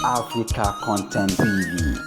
Africa Content TV.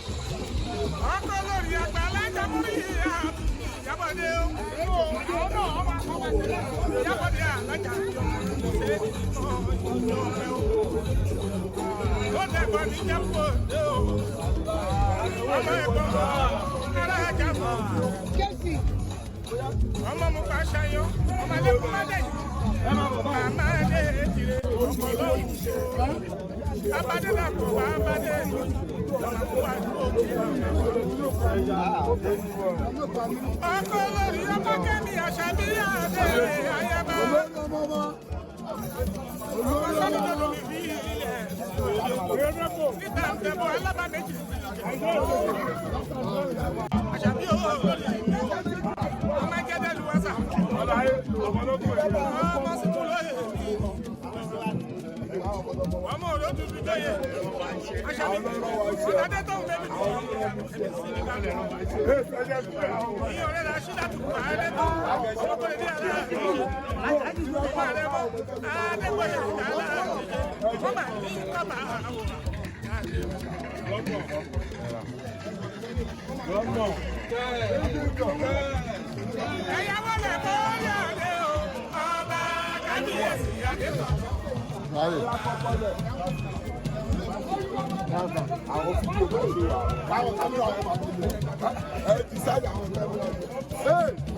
Ọkọ lórí àgbà alájàmúrí ìyábọ̀dé ìyábọ̀dé alájà ó dẹ̀gbọ́n ní jápọ̀ dé o ọmọ ẹ̀gbọ́n alájà mọ̀ ọmọ mo bá ṣayọ ọmọ alẹ́kùn má dẹ̀yìn màmá dé tìrẹ ọmọ lóhùn abadé dàpọ̀ abadé ọkọ lórí ọmọ kẹ́mi àṣàbí àdé ayaba ọmọ sọ́dún tó mi fi ilẹ̀ níta tẹ̀bọ̀ alábàméjì àṣàbí olórí ọmọ jẹ́dẹ̀ luwasa ọmọ sì tún lóye ọmọ òró tuntun jọyè àṣàbí ọ̀dàdé tó ń bẹ́ẹ̀ mi ìyẹn ọ̀rẹ́ rẹ̀ aṣídàtú ààrẹ tó ọmọkùnrin ní àlá ọmọ rẹ mọ adégbòye àlá ọmọ ní kọ́mà àwọn. Ẹ̀yàwó lẹ̀ bọ́ yàrá o, ọba kábíyèsí adétọ̀. Àwọn fídíò bá ṣe wà báwọn kámẹ́rà wọn máa bọ̀ ẹ ti sáàdì àwọn kámẹ́rà wọn.